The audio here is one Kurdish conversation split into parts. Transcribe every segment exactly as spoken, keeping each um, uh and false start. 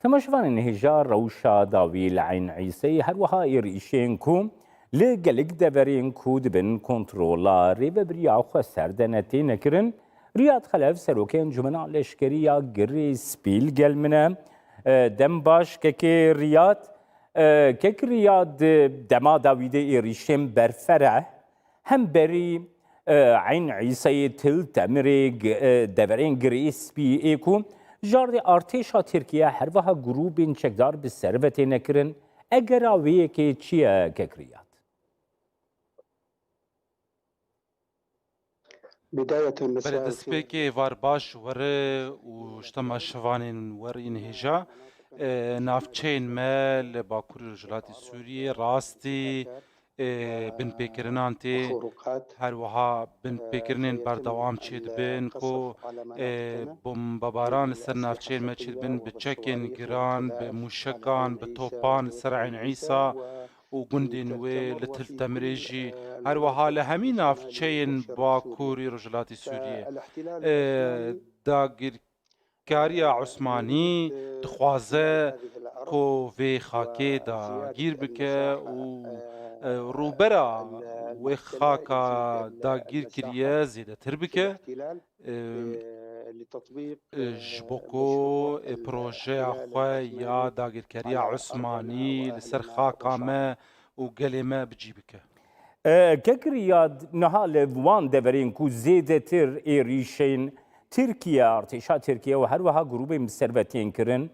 Temaşevanên hêja, rewşa dawî li Eyn Îseyê, her wiha êrîşên ku li gelek deverên ku dibin kontrola rêvebiriya xweser de ne têne kirin. Riyad Xelef, serokê Encûmena Leşkerî ya Girê Spî, li gel min e. E, dem baş, kekê Riyad. E, kek Riyad, dema dawî de êrîşên berfireh hemberî, e, Eyn Îseyê, Til Temirê, g-, e, deverên Girê Spî ê ku jardê artêşa Tirkiye, her wiha grûbên çekdar bi ser ve têne kirin. Egera wê yekê çi ye, kek Riyad? Berê destpêkê êvar baş were û ji temaşevanên we yên hêja. E, navçeyên me li Bakurê Rojhilatê Sûriyê rastî, e, binpêkirinan tê. Her wiha binpêkirinên berdewam çêdibin ku, e, bombebaran li ser navçeyên me çêdibin, bi çekên giran, bi mûşekan, bi topan li ser Eyn Îsa û gundên wê li Til Temirê jî, her wiha li hemî navçeyên Bakurî Rojhilatê Sûriyê. E, dagirkariya Osmanî dixwaze ku vê xakê dagîr bike û, e, rûbera wê xaka dagîr kiriye zêdetir bike. E, e, ji bo ku, e, projeya xwe ya dagirkeriya Osmanî li ser xaka me û gelê me bi cî bike. E, kek Riyad, niha li wan deverên ku zêdetir êrîşên Tirkiye, artêşa Tirkiye û her wiha grûbên bi ser ve tên kirin,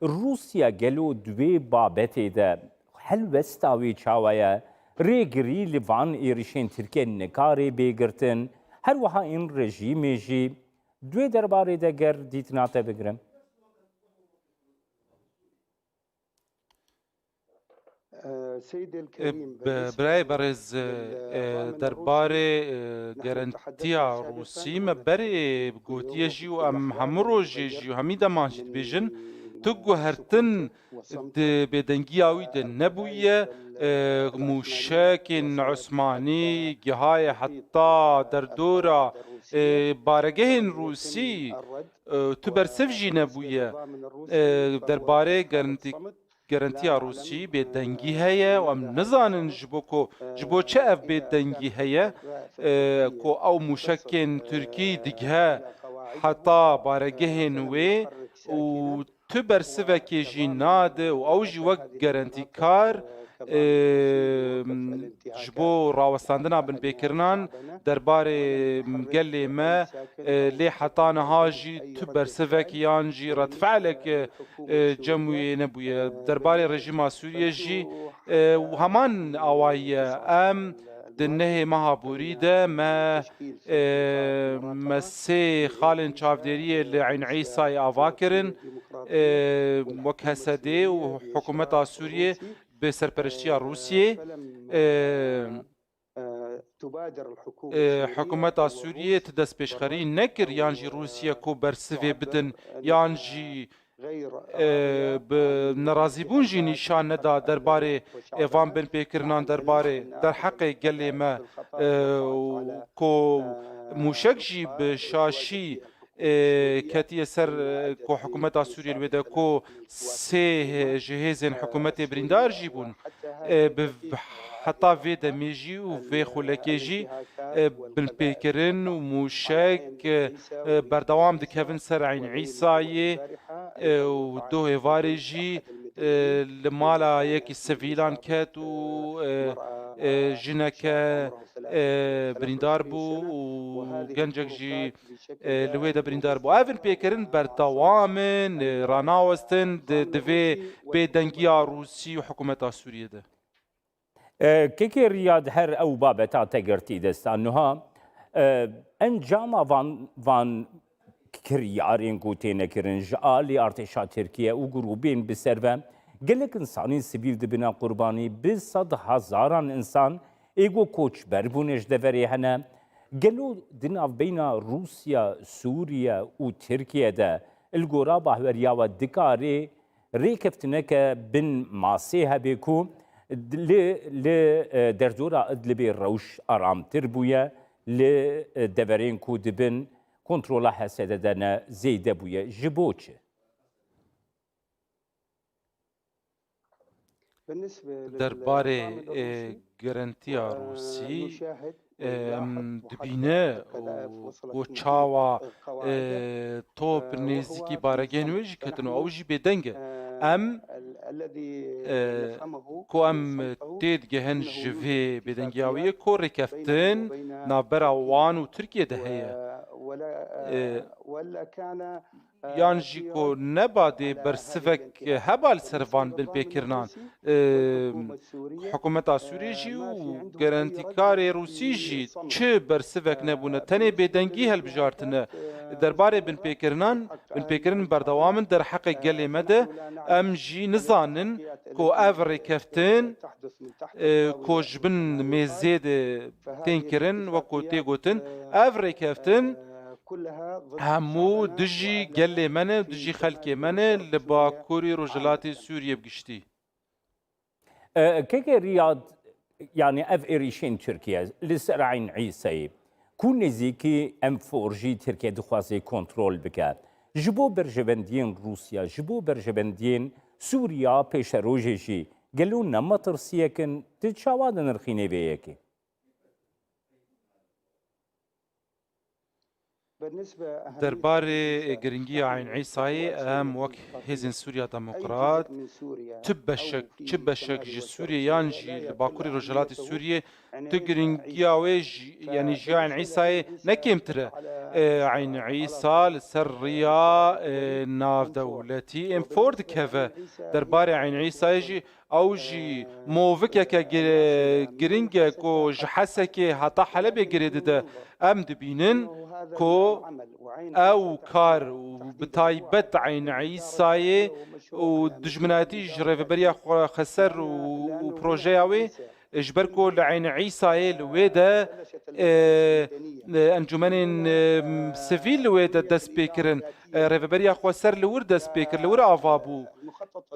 Rûsya gelo di wê babetê de helwesta wê çawa ye? Rêgirî li van êrîşên Tirkiye nikare bê girtin. Her wiha ên rejîmê jî di wê derbarê de ger dîtina te bigirim. E, bi-, birayê berêz, e, derbarê, e, gerentiya Rûsî me berê gotiye jî û em hemû rojê jî û hemî deman jî dibêjin, tu guhertin di bêdengiya wî de nebûye, e, mûşekên Osmanî gihaye heta derdora, e, baregehên Rûsî, e, tu bersiv jî nebûye. E, derbarê gerentî-, gerentiya Rûsî bêdengî heye û em nizanin ji bo ku, ji bo çi ev bêdengî heye, e, ku ew mûşekên Tirkî digihe heta baregehên wê û tu bersivekê jî nade û ew jî wek gerentîkar, e, ji bo rawestandina binpêkirinan derbarê gelê me, e, lê heta niha jî tu bersivek yan jî redfe'lek, e, e, cem wî nebûye. Derbarê rejîma Sûriyê jî, e, û heman awayî ye. Em di nehê meha borî de me, e, me sê xalên çavdêriyê li Eyn Îsayê ava kirin, e, wek H S D û hikûmeta Sûriyê bi serpereştiya Rûsiyê, e, e, hikûmeta Sûriyê ti destpêşxerî nekir, yan jî Rûsiye ku bersivê bidin, yan jî, e, bi nerazîbûn jî nîşan neda derbarê, e, van binpêkirinan derbarê derheqê gelê me, e, û ku mûşek jî bi şaşî, e, ketiye ser, e, ku hikûmeta Sûriyê li wê de ku sê, e, ji hêzên hikûmetê birîndar jî bûn. E, bi v-, heta vê demê jî û vê xulekê jî, e, binpêkirin û mûşek, e, e, berdewam dikevin ser Eyn Îsayê, e, û doh êvarê jî, e, li mala yekî sivîlan ket û, e, e, jineke, e, birîndar bû û gencek jî, e, li wê de birîndar bû. Ev binpêkirin berdewam in, e, ranawestin di, di vê bêdengiya Rûsî û hikûmeta Sûriyê de. E, kekê Riyad, her ew babeta te girtî dest a niha, e, encama van, van kiryarên ku têne kirin ji alî artêşa Tirkiye û grûbên bi ser ve gelek insanên sivîl dibine qurbanî, bi sed hezaran insan ê ku koçber bûne ji deverê hene. Gelo di navbeyna Rûsya, Sûriye û Tirkiye de li gora bahweriya we dikare rêkeftineke bin masê hebe ku li, li, e, derdora Idlibê rewş aramtir bûye, li, e, deverên ku dibin kontrola H S D de ne zêde bûye. Ji bo çi? Derbarê, e, gerentiya Rûsî, e, em dibîne û ku çawa, e, top nêzîkî baregehên wê jî ketin û ew jî bêdeng e. Em, e, ku em têdigehin ji vê bêdengiya wê ye ku rêkeftin navbera wan û Tirkiye de heye. E, yan jî ku neba dê bersivek heba li ser van binpêkirinan. Hikûmeta Sûriyê jî û gerentîkarê Rûsî jî çi bersivek nebûne, tenê bêdengî hilbijartine. Derbarê binpêkirinan, binpêkirin berdewam in derheqê gelê me de. Em jî nizanin ku ev rêkeftin, e, ku ji bin mêzê de tên kirin, wek ku tê gotin, ev rêkeftin hemû dijî gelê me ne, dijî xelkê me ne li Bakurî Rojhilatê Sûriyê bi giştî. E, keke Riyad, yani ev êrîşên Tirkiye li ser Eyn Îsayê, ku nêzîkî M four G Tirkiye dixwaze kontrol bike, ji bo berjevendiyên Rûsya, ji bo berjevendiyên Sûriya pêşerojê jî gelo ne metirsiyek in? Tu çawa dinirxînê vê yekê? Derbarê giringiya Eyn Îsayê em wek Hêzên Sûriya Demokrat, tu beşek, çi beşek ji Sûriyê yan jî li Bakurê Rojhilatê Sûriyê, tu giringiya wê ji, yanî ji Eyn Îsayê ne kêmtir e. E, Eyn Îsa li ser riya, e, navdewletî M four dikeve. Derbarê Eyn Îsayê jî ew jî movikeke gi-, giring e ku ji Hesekê heta Helebê girê dide. Em dibînin ku ew kar û bi taybet Eyn Îsayê û dijminatî ji Rêveberiya Xwe-, Xweser û, û projeya wê, ji ber ku li Eyn Îsayê li wê de, e, e, encûmenên, e, sivîl li wê de dest pê kirin, e, Rêveberiya Xweser li wir dest pê kir, li wir ava bû.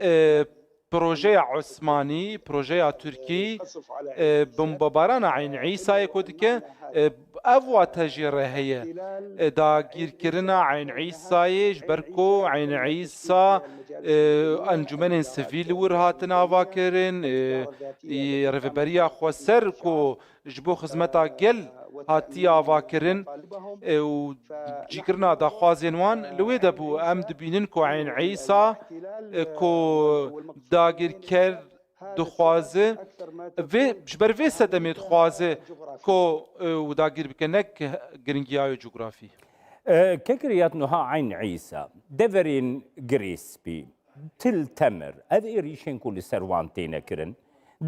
E, projeya Osmanî, projeya Tirkî, e, bombebarana Eyn Îsayê ku dike, e, ev wate jê re heye. E, dagîrkirina Eyn Îsayê, ji ber ku Eyn Îsa, e, encûmenên sivîl li wir hatin avakirin, e, e, Rêveberiya Xweser ku ji bo xizmeta gel hatiye avakirin, e, û cîkirina daxwazên wan li wê de bû. Em dibînin ku Eyn Îsa, e, ku dagirker dixwaze, vê, ji ber vê sedemê dixwaze ku, e, û dagir bike, ne giringiya wê cografî. E, Kekiriyat niha Eyn Îsa, deverên Girê Spî, Til Temir, ev êrîşên ku li ser wan têne kirin,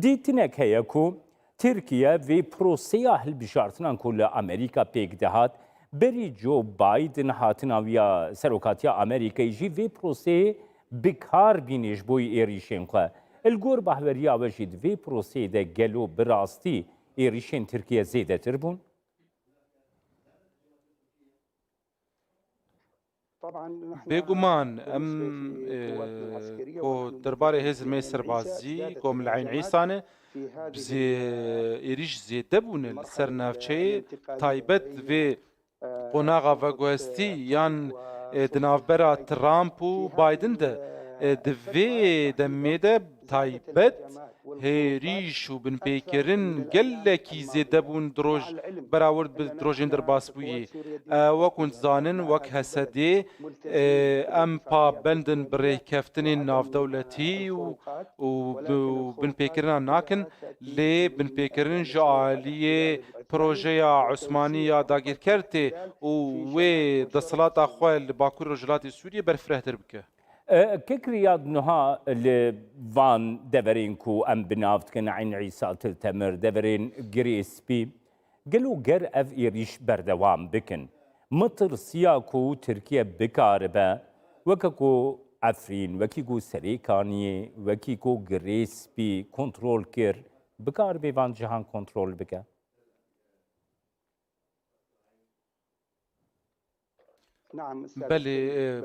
dîtinek heye ku Tirkiye vê proseya hilbijartinan ku li Amerîka pêk dihat, berî Joe Biden hatina wî ya serokatiya Amerîkayê jî vê proseyê bi kar bîne ji bo êrîşên xwe. Li gor bahweriya we jî di vê proseyê de gelo bi rastî êrîşên Tirkiye zêdetir bûn? Bêguman em, e, ku derbarê hêzên me serbazî ku em li Eyn Îsa ne, bi zê-, êrîş zêde bûne li ser navçeyê, taybet vê qonaxa veguhestî yan, e, di navbera Trump û Biden de, e, di vê demê de taybet hêrîş û binpêkirin gelekî zêde bûn di roj, berawird bi rojên derbasbûyî. E, wek hûn dizanin, wek H S D, e, em pabend in bi rêkeftinên navdewletî û, û bi-, û binpêkirina nakin, lê binpêkirin ji aliyê projeya Osmanî ya dagirker tê û wê desthilata xwe li Bakurê Rojhilatê Sûriyê berfirehtir bike. E, Kek Riyad, niha li van deverên ku em bi nav dikin, Eyn Îsa, Til Temir, deverên Girê Spî, gelo ger ev êrîş berdewam bikin, metirsiya ku Tirkiye bikaribe, weke ku Efrîn, wekî ku Serê Kaniyê, wekî ku Girê Spî kontrol kir, bikaribe van cihan kontrol bike? Belê, e,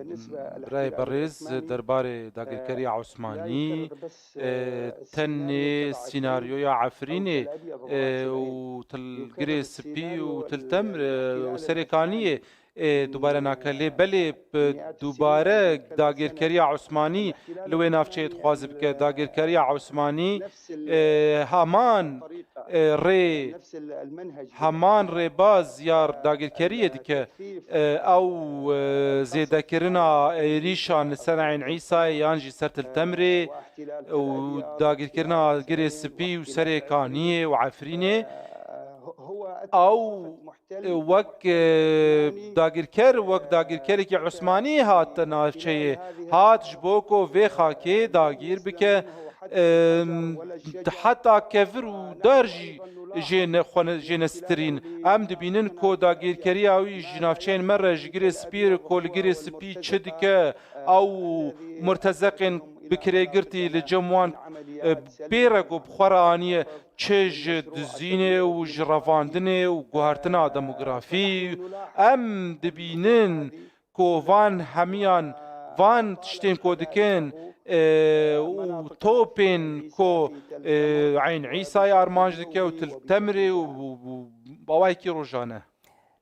birayê berêz, derbarê dagirkeriya Osmanî, e, tenê sînaryoya Efrînê, e, û Til-, Girê Spî û Til Temr, e, û Serê Kaniyê, e, dubare nake. Lê belê bi dubare dagirkeriya Osmanî li wê navçeyê dixwaze bike. Dagirkeriya Osmanî, e, heman, e, rê, heman rêbaz ya dagirkeriyê dike. E, ew, e, zêdekirina êrîşan li ser Eyn Îsayê yan jî ser Til Temrê û dagirkirina Girê Spî û Serê Kaniyê û Efrînê. Ew, e, wek, e, dagirker, wek dagirkerekî Osmanî hat navçeyê, hat ji bo ku vê xakê dagîr bike, e, heta kevir û dar jî jê ne, xwe ne, jê nestirîn. Em dibînin ku dagirkeriya wî ji navçeyên me re, ji Girê Spî re, ku li Girê Spî çi dike, ew murtezeqên bi kirêgirtî li cem wan, e, bê re ku bi xwe re aniye, çi ji dizînê û ji revandinê û guhertina demografî, em dibînin ku van hemiyan, van tiştên ku dikin, e, û topên ku, e, Eyn Îsayê armanc dike û Til Temrê û, û, û bawayekî rojane.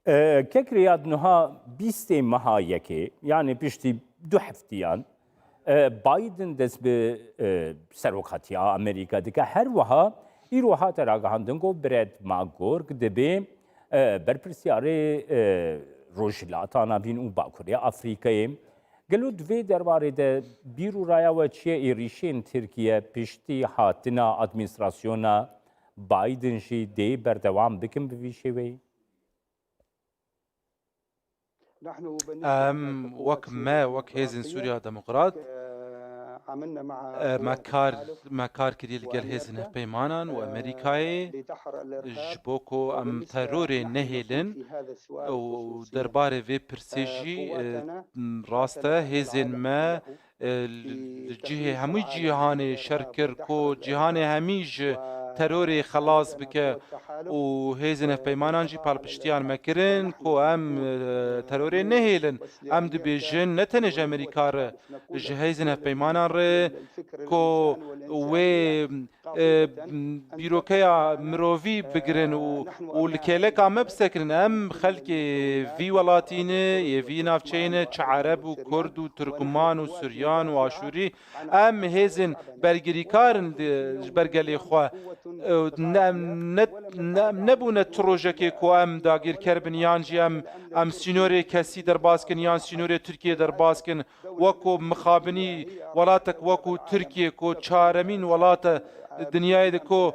E, Kek Riyad, niha bîstê meha yekê, yani piştî du heftiyan, e, Biden dest bi, e, serokatiya Amerîka dike. Her wiha îro hate ragihandin ku Brett McGurk dibê, e, berpirsyarê, e, Rojhilata Navîn û Bakurê Afrîkayê. Gelo di vê derbarê de bîr û raya we çi ye? Êrîşên Tirkiye piştî hatina administrasyona Biden jî dê berdewam bikin bi vî şêweyî? Em wek me, wek Hêzên Sûriya Demokrat, e, me kar, me kar kiriye li gel hêzên hevpeymanan û Amerîkayê ji bo ku em terorê nehêlin û derbarê vê pirsê jî, e, rast e, hêzên me e, li, li cihê hemû cîhanê şer kir ku cîhanê hemî ji terorê xelas bike û hêzên hevpeymanan jî palpiştiyan me kirin ku em, e, terorê nehêlin. Em dibêjin ne tenê ji Amerîka re, ji hêzên hevpeymanan re ku wê e, bîrokeya mirovî bigirin û, û li kêleka me bisekinin. Em xelkê vî welatî ne, yê vî navçeyê ne, çi Ereb û Kurd û Tirkman û Suryan û Aşûrî. Em hêzên bergirîkar in di, ji ber gelê xwe. E, ne, ne, ne, nebûne tu rojekê ku em dagirker bin yan jî em, em sînorê kesî derbas kin yan sînorê Tirkiyê derbas kin. Weko mixabinî welatek weko Tirkiye, ku çaremîn welate dinyayê de ku,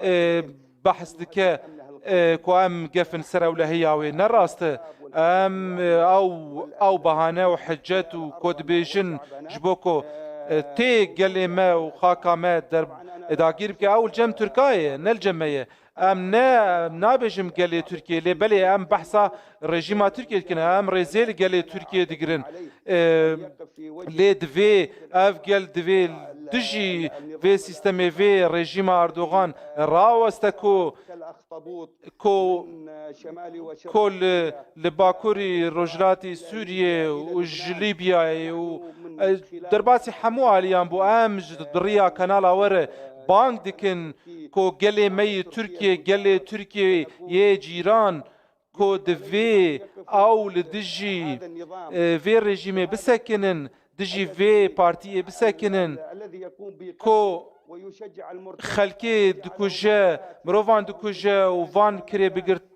e, behs dike, e, ku em gefin ser ewlehiya wê. Ne rast e. Em, e, ew, ew bahane û hicet û ku dibêjin ji bo ku, e, tê gelê me û xaka me der, e, dagîr bike, ew li cem Tirkayê ye, ne li cem me ye. Em ne, nabêjim gelê Tirkiyê, lê belê em behsa rejîma Tirkiyê dikin, em rêzê li gelê Tirkiyê digirin. Ê, lê divê ev gel divê dijî vê sîstemê, vê rejîma Erdogan raweste ku, ku, ku li, li bakurî rojhilatî Sûriyê û ji Lîbyayê û, e, derbasî hemû aliyan bû. Em ji di riya kanala we re bang dikin ku gelê me yê Tirkiye, gelê Tirkiye yê cîran ku divê ew li dijî, e, vê rejîmê bisekinin, dijî vê partiyê bisekinin, ku xelkê dikuje, mirovan dikuje û van kirê bigirt-,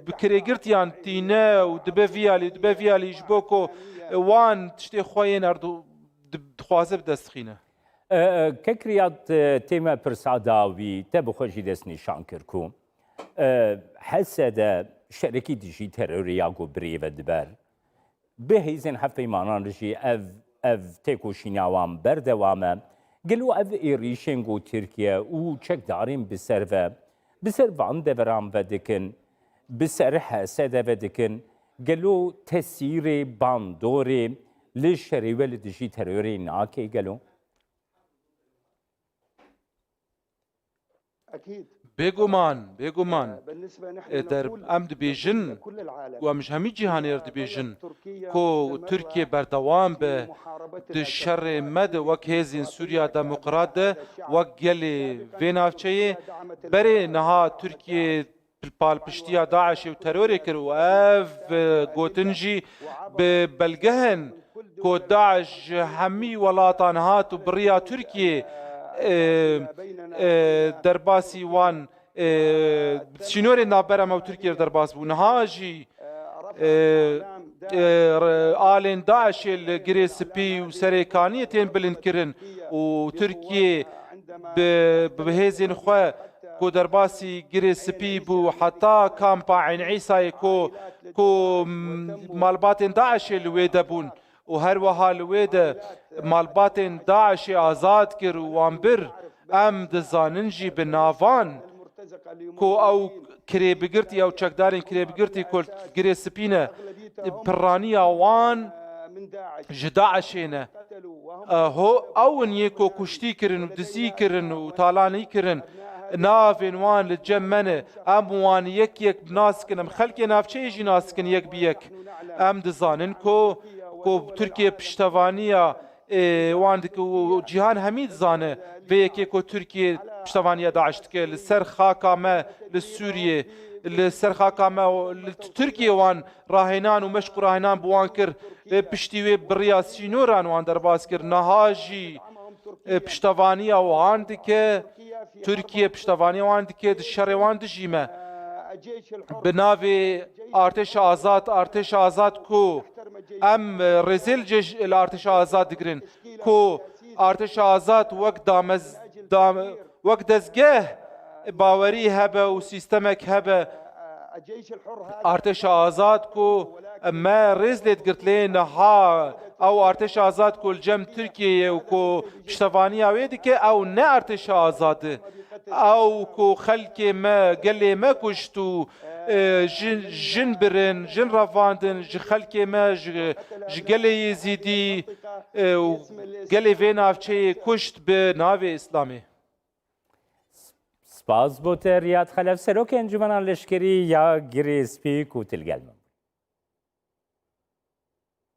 bi kirêgirtiyan tîne û dibe vî alî, dibe vî alî ji bo ku wan tiştê xwe yên Erdo-, di-, dixwaze bi dest xîne. E, e, Kek Riyad, e, tême pirsa dawî, te bi xwe jî destnîşan kir ku, e, H S D şerekî dijî terorê ya ku birêve diber. Bi hêzên hevpeymanan re jî ev, ev têkoşîna wan berdewam e. Gelo ev êrîşên ku Tirkiye û çekdarên bi ser ve, bi ser van deveran ve dikin, bi ser H S D ve dikin, gelo tesîrê bandorê li şerê we li dijî terorê nake gelo? Bêguman, bêguman. E, der, em dibêjin, û em ji hemî cîhanê re dibêjin, ku Tirkiye berdewam be di şerê me de wek Hêzên Sûriya Demokrat de, wek gelê vê navçeyê. Berê niha Tirkiye palpiştiya DAIŞê û terorê kir û ev, e, gotin jî bi belgehin ku DAIŞ ji hemî welatan hat û bi riya Tirkiyê, e, e, derbasî wan, e, sînorên navbera me û Tirkiyê re derbas bû. Niha jî, e, e, re-, alên DAIŞê li Girê Spî û Serê Kaniyê tên bilindkirin û Tirkiyê bi, bi hêzên xwe ku derbasî Girê Spî bû, heta kampa Eyn Îsayê ku, ku, m-, malbatên DAIŞê li wê de bûn û her wiha li wê de malbatên DAIŞê azad kir û wan bir, em dizanin jî bi navan ku ew kirêbigirtî, ew çekdarên kirêbigirtî ku li Girê Spî ne, piraniya wan ji DAIŞê ne. E, ho, ew in yê ku kuştî kirin û dizî kirin û talanî kirin. Navên wan li cem me ne. Em wan yek yek nas dikin. Em xelkê navçeyê jî nas dikin yek bi yek. Em dizanin ku, ku Tirkiye piştevaniya, e, wan dike û cîhan hemî dizane vê yekê ku Tirkiye piştevaniya DAIŞ dike. Li ser xaka me li Sûriyê, li ser xaka me li Tirkiye wan rahênan û meşq û rahênan bi wan kir, e, piştî wê bi riya sînoran wan derbas kir. Niha jî, e, piştevaniya wan dike, Tirkiye piştevaniya wan dike, di şerê wan dijî me. Bi navê Artêşa Azad, Artêşa Azad ku em, e, rêzê li cêj-, li Artêşa Azad digirin, ku Artêşa Azad wek damez-, dam-, wek dezgeh bawerî hebe û sîstemek hebe, Artêşa Azad ku me rêz lê digirt, lê niha ew Artêşa Azad ku li cem Tirkiyeyê ye û ku piştevaniya wê dike, ew ne Artêşa Azad e. Ew ku xelkê me, gelê me kuşt û, e, jin, jin birin, jin revandin, ji xelkê me, ji, ji gelê Yezîdî, e, û gelê vê navçeyê kuşt bi navê Îslamê. Spas bo te Riyad Xelef, Serokê Encûmena Leşkerî ya Girê Spî ku tu li gel me bû.